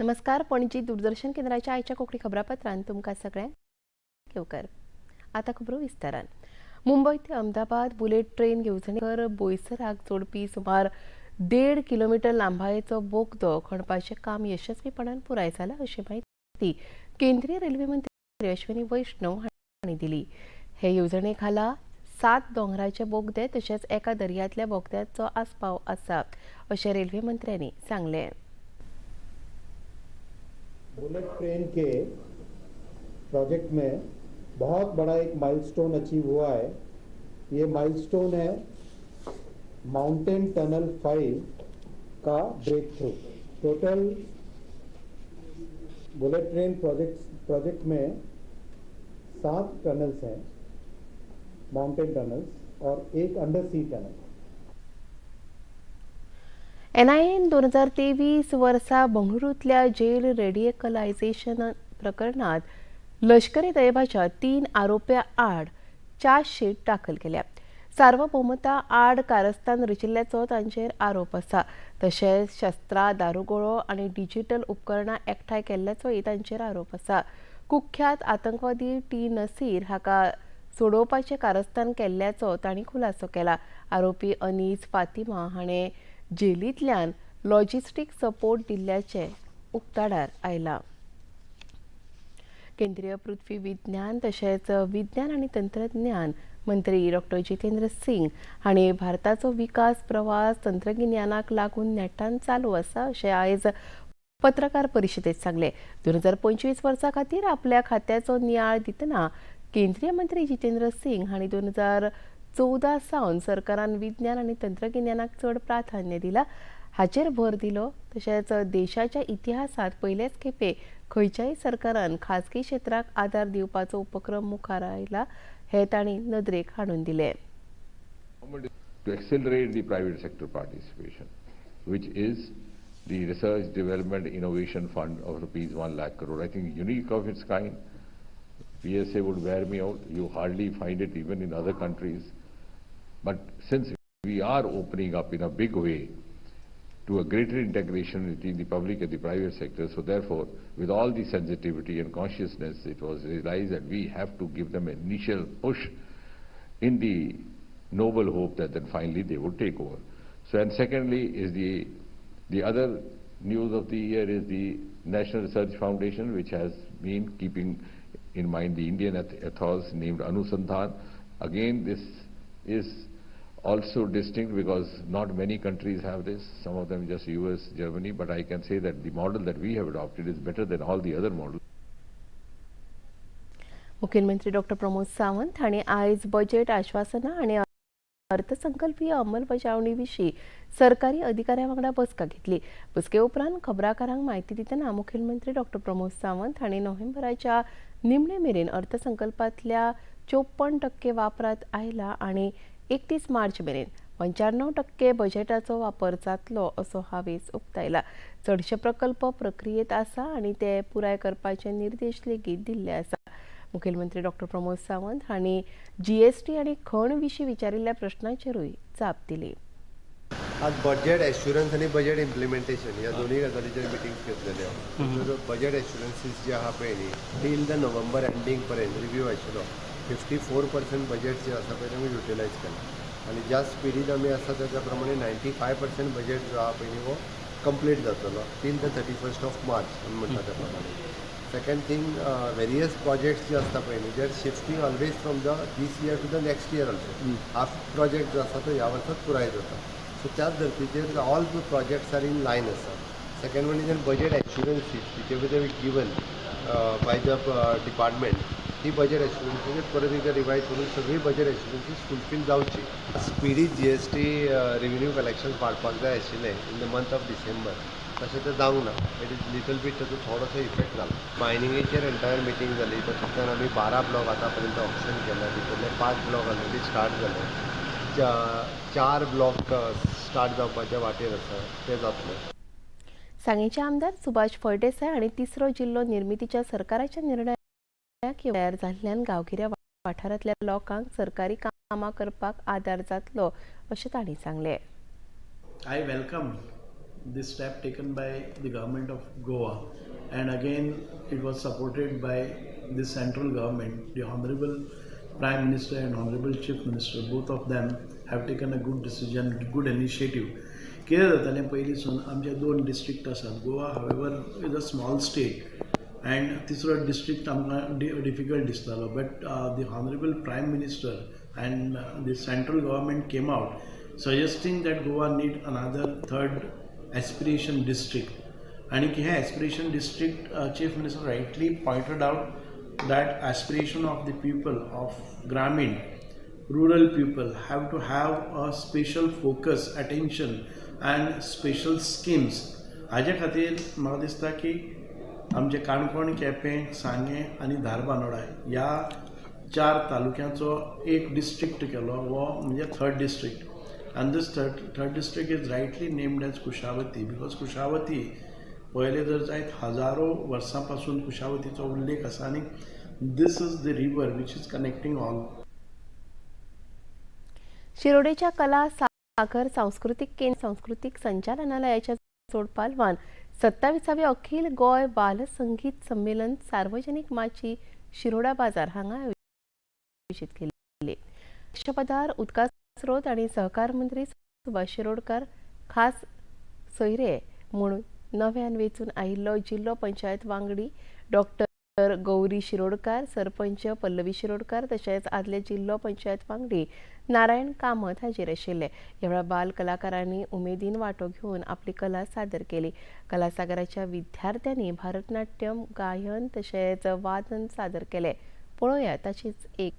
नमस्कार. पणजी दूरदर्शन केंद्राच्या आयच्या कोंकणी खबरापत्रांत तुमकां सगळ्यांक येवकार. आतां खबरो विस्तारान. मुंबय ते अहमदाबाद बुलेट ट्रेन येवजणेकर बोयसराक जोडपी सुमार 1.5 किलोमिटर लांबायेचो बोगदो खणपाचें काम यशस्वीपणान पुराय जालां, अशी म्हायती केंद्रीय रेल्वे मंत्री अश्विनी वैष्णव हांणी दिली. हे येवजणे खाला सात दोंगराचे बोगदे तशेंच एका दर्यांतल्या बोगद्याचो आस्पाव आसा, अशें रेल्वे मंत्र्यांनी सांगलें. बुलेट ट्रेन के प्रोजेक्ट में बहुत बड़ा एक माइलस्टोन अचीव हुआ है. ये माइलस्टोन है माउंटेन टनल 5 का break through. Total bullet train project project में सात टनल्स हैं, माउंटेन टनल्स और एक अंडर सी टनल. एनआयएन 2023 वर्सा बंगळुरूंतल्या जेल रेडिकलायझेशन प्रकरणात लष्कर ए तयबाच्या तीन आरोप्या आड चार्जशीट दाखल केल्या. सार्वभौमता आड कारस्थान रचिल्ल्याचो तांचेर आरोप आसा. तशेंच शस्त्रां, दारुगोळो आनी डिजिटल उपकरणां एकठांय केल्ल्याचोय तांचेर आरोप आसा. कुख्यात आतंकवादी टी नसीर हाका सोडोवपाचें कारस्थान केल्ल्याचो तांणी खुलासो केला. आरोपी अनीस फातिमा हाणें जेलींतल्यान लॉजिस्टीक सपोर्ट दिल्ल्याचें उक्ताडार आयलां. केंद्रीय पृथ्वी विज्ञान तशेंच विज्ञान आनी तंत्रज्ञान मंत्री डॉक्टर जितेंद्र सिंग हांणी भारताचो विकास प्रवास तंत्रगिन्यानाक लागून नेटान चालू आसा, अशें आयज पत्रकार परिशदेत सांगलें. 2025 वर्सा खातीर आपल्या खात्याचो नियाळ दितना केंद्रीय मंत्री जितेंद्र सिंग हांणी 2014 सावन सरकारान विज्ञान आनी तंत्रगिन्यानाक चड प्राधान्य दिलां हाचेर भर दिलो. तशेंच देशाच्या इतिहासात पयलेच खेपे खंयच्याय सरकारान खासगी क्षेत्राक आदार दिवपाचो उपक्रम मुखार आयला हे तांणी नदरेक हाडून दिले. To accelerate the private sector participation, which is the Research Development Innovation Fund of rupees 1 lakh crore. I think unique of its kind. PSA would bear me out. You hardly find it even in other countries. But since we are opening up in a big way to a greater integration between the public and the private sector, so therefore, with all the sensitivity and consciousness, it was realized that we have to give them an initial push in the noble hope that then finally they would take over. So, and secondly is the other news of the year is the National Research Foundation, which has been keeping in mind the Indian ethos named Anusandhan. Again, this is also distinct because not many countries have this, some of them just US, Germany, but I can say that the model that we have adopted is better than all the other models. मुखेलमंत्री doctor Pramod Sawant हांणी आयज budget आश्वासनां आनी अर्थसंकल्पीय अंमलबजावणी विशीं सरकारी अधिकाऱ्यां वांगडा बसका घेतली. बसके उपरांत खबराकारांक म्हायती दितना मुखेलमंत्री डॉक्टर प्रमोद सावंत हांणी नोव्हेंबराच्या निमणे मेरेन अर्थसंकल्पांतल्या 54% वापरात आयला आनी 31 मार्च मेरेन 95% बजेटाचो वापर जातलो असो हावेस उक्तायला. चडशे प्रकल्प प्रक्रियेत आसा आनी ते पुराय करपाचे निर्देश लेगीत दिल्ले आसा. मुखेलमंत्री डॉक्टर प्रमोद सावंत हांणी जीएसटी आनी खण विशीं विचारिल्ल्या प्रश्नाचेरूय जाप दिली. आज बजेट एश्युरन्स आनी बजेट इम्प्लिमेंटेशन ह्या दोन्ही गजालीचेर मिटिंग्स घेतलेल्यो. बजेट एश्युरन्सीस जे आहा पळय न्ही, टील the November ending पर्यंत रिव्यू आशिल्लो, 54% बजेट जे आसा पळय ते आमी युटिलायज केला आनी ज्या स्पिडीन आमी आसा त्याच्या प्रमाणे 95% बजेट जो आहा पळय न्ही हो कंप्लीट जातलो till the 31st of March आमी म्हणटा त्या प्रमाणे. सेकंड थिंग, वेरियस प्रोजेक्ट्स जे आसता पळय न्ही, they are shifting always from the this year to the next year also. Half project जो आसा तो ह्या वर्सात पुराय जाता. सो त्याच धर्तीचेर all the projects are in line आसा. Second one is an budget assurances which ever given by the department. ही बजेट एश्युरन्सीचेर परत एकदा रिवायज करून सगळी बजेट एश्युरन्सीस फुलफील जावची. स्पिडीत जीएसटी रेविन्यू कलेक्शन वाडपाक जाय आशिल्लें in the month of December, तशें तें जावंक ना. It is little beat ताचो थोडोसो इफेक्ट जाला. मायनिंगेचेर एंटायर मिटींग जाली. तातूंतल्यान आमी 12 ब्लॉक आतां पर्यंत ऑक्शन केल्या. भितरले पांच ब्लॉक ऑलरेडी स्टार्ट जाले, चार ब्लॉक स्टार्ट जावपाच्या वाटेर आसा, ते जातले. सांगेचे आमदार सुभाष फळदेसाय हांणी तिसरो जिल्लो निर्मितीच्या सरकाराच्या निर्णयाक तयार जाल्ल्यान गांवगिऱ्या वाठारांतल्या लोकांक सरकारी कामां करपाक आदार जातलो, अशें तांणी सांगलें. I welcome this step taken by the government of Goa, and again it was supported by the central government. The Honorable Prime Minister and Honorable Chief Minister, both of them have taken a good decision, good initiative. कितें जातालें पयलींसून आमचे दोन district आसात. Goa, however, is a small state and तिसरो district आमकां difficult दिसतालो, but the Honorable Prime Minister and the central government came out suggesting that Goa need another third aspiration district. आणि की हे aspiration district, Chief Minister rightly pointed out that aspiration of the people of Gramin, rural people have to have a special focus, attention and special schemes. हाजे खातीर म्हाका दिसता की आमचे काणकोण, केपें, सांगें आनी धारबांदोडा ह्या चार तालुक्यांचो एक डिस्ट्रिक्ट केलो, हो म्हणजे थर्ड डिस्ट्रिक्ट. आनी this third district is rightly named as Kushavati, because Kushavati पळयलें जर जायत, हजारो वर्सां पासून कुशावतीचो उल्लेख आसा आनी this is the river which is connecting all. शिरोडेच्या कला सागर सांस्कृतीक केंद्र सांस्कृतीक संचालनालयाच्या जोडपालवान 27वे अखिल गोंय बालसंगीत संमेलन सार्वजनिक माची, शिरोडा बाजार हांगा आयोजीत केल्ली. अध्यक्षपदार उदका स्रोत आनी सहकार मंत्री सुभाष शिरोडकर, खास सोयरे म्हूण नव्यान वेंचून आयिल्लो जिल्लो पंचायत वांगडी डॉक्टर गौरी शिरोडकार, सरपंच पल्लवी शिरोडकार तशेंच आदले जिल्लो पंचायत वांगडी नारायण कामत हाजीर आशिल्ले. ह्या वेळार बाल कलाकारांनी उमेदीन वांटो घेवन आपली कला सादर केली. कलासागराच्या विद्यार्थ्यांनी भरतनाट्यम, गायन तशेंच वादन सादर केलें. पळोवया ताचीच एक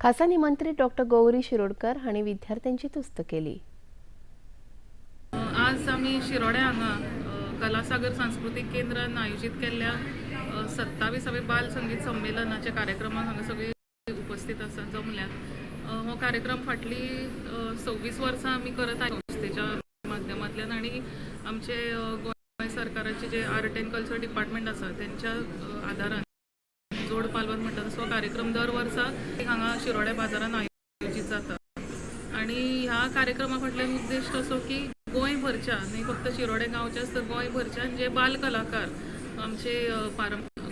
खासा निमंत्रित डॉक्टर गौरी शिरोडकर हांणी विद्यार्थ्यांची तुस्त केली. आज आमी शिरोड्या हांगा कलासागर सांस्कृतीक केंद्रान आयोजीत केल्ल्या 27वे बाल संगीत संमेलनाच्या कार्यक्रमाक हांगा सगळी उपस्थित आसा, जमल्यात. हो कार्यक्रम फाटली 26 वर्सां आमी करत आयला संस्थेच्या माध्यमांतल्यान आनी आमचे गोंय सरकाराचे जे आर्ट एंड कल्चर डिपार्टमेंट आसा तेंच्या आदारान, जोड पालवान म्हणटा तसो हो कार्यक्रम दर वर्सा हांगा शिरोड्या बाजारान आयोजीत जाता. आनी ह्या कार्यक्रमा फाटल्यान उद्देश असो की गोंयभरच्या, न्ही फक्त शिरोडे गांवच्याच, तर गोंयभरच्यान जे बाल कलाकार आमचे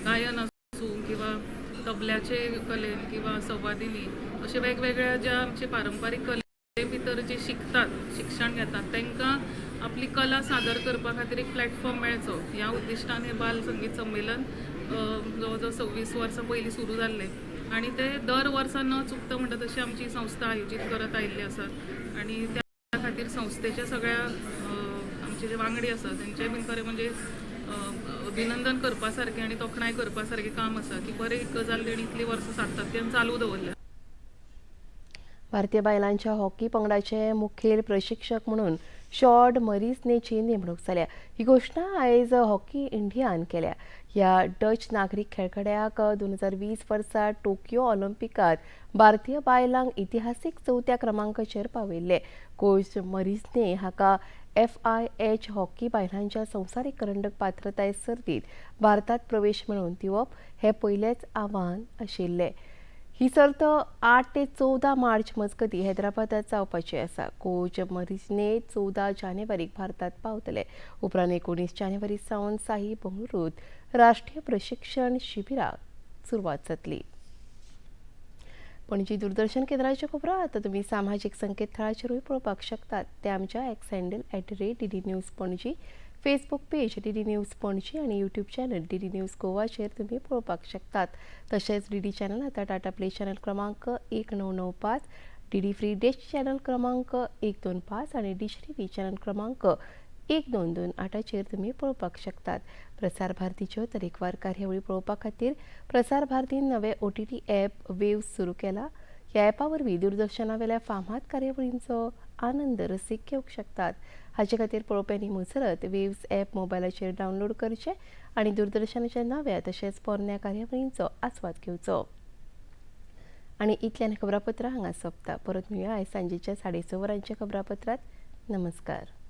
गायन आसूं किंवा तबल्याचे कलेन किंवा संवादिनी अशे वेगवेगळ्या ज्या आमचे पारंपारीक कले भितर जे शिकतात, शिक्षण घेतात, तांकां आपली कला सादर करपा खातीर एक प्लॅटफॉर्म मेळचो ह्या उद्दिश्टान हें बाल संगीत संमेलन जवळ जवळ 26 वर्सां पयलीं सुरू जाल्लें आनी ते दर वर्सा न चुकता म्हणटा तशी आमची संस्था आयोजीत करत आयिल्ली आसा. आनी त्या खातीर संस्थेच्या सगळ्या आमचे जे वांगडी आसा तेंचें बीन खरें म्हणजे अभिनंदन करपा सारकें आनी तोखणाय करपा सारकें काम आसा की बरें एक गजाल तेणी इतलीं वर्सां सातत्यान चालू दवरल्या. भारतीय बायलांच्या हॉकी पंगडाचे मुखेल प्रशिक्षक म्हणून शॉड मरिसनेची नेमणूक जाल्या. ही घोशणा आयज हॉकी इंडियान केल्या. ह्या डच नागरीक खेळगड्याक 2020 वर्सा टोकियो ऑलिम्पिकात भारतीय बायलांक इतिहासीक चवथ्या क्रमांकाचेर पावयल्ले. कोच मरिसने हाका एफआयएच हॉकी बायलांच्या संवसारीक करंडक पात्रताय सर्तीत भारतात प्रवेश मेळोवन दिवप हे पयलेंच आव्हान आशिल्लें. ही सर्त 8 ते 14 मार्च मजगतीं हैदराबादात जावपाची आसा. कोच मरिजने 14 जानेवारीक भारतात पावतले. उपरांत 19 जानेवारी सावन साई बंगळुरूत राष्ट्रीय प्रशिक्षण शिबिराक सुरवात जातली. पणजी दूरदर्शन केंद्राच्यो खबरो आतां तुमी सामाजीक संकेतथळाचेरूय पळोवपाक शकतात. ते आमच्या X handle @DDNews Panaji, Facebook page DD news Panaji आनी युट्यूब चॅनल डीडी न्यूज गोवाचेर तुमी पळोवपाक शकतात. तशेंच डीडी चॅनल आतां टाटा प्ले चॅनल क्रमांक 1995, डीडी फ्री डिश चॅनल क्रमांक 125 आनी डिश टीव्ही चॅनल क्रमांक एक दोन दोन आठाचेर तुमी पळोवपाक शकतात. प्रसार भारतीच्यो तरेकवार कार्यावळी पळोवपा खातीर प्रसार भारतीन नवे ओटीटी ॲप वेव्स सुरू केला. ह्या ॲपा वरवीं दूरदर्शनावेल्या फामाद कार्यावळींचो आनंद रसीक घेवंक शकतात. हाचे खातीर पळोवप्यांनी मुजरत वेव्स ॲप मोबायलाचेर डावनलोड करचें आनी दूरदर्शनाच्या नव्या तशेंच पोरण्या कार्यावळींचो आस्वाद घेवचो. आनी इतल्यान खबरापत्रां हांगा सोंपता. परत मेळया आयज सांजेच्या 6:30 वरांच्या खबरापत्रांत. नमस्कार.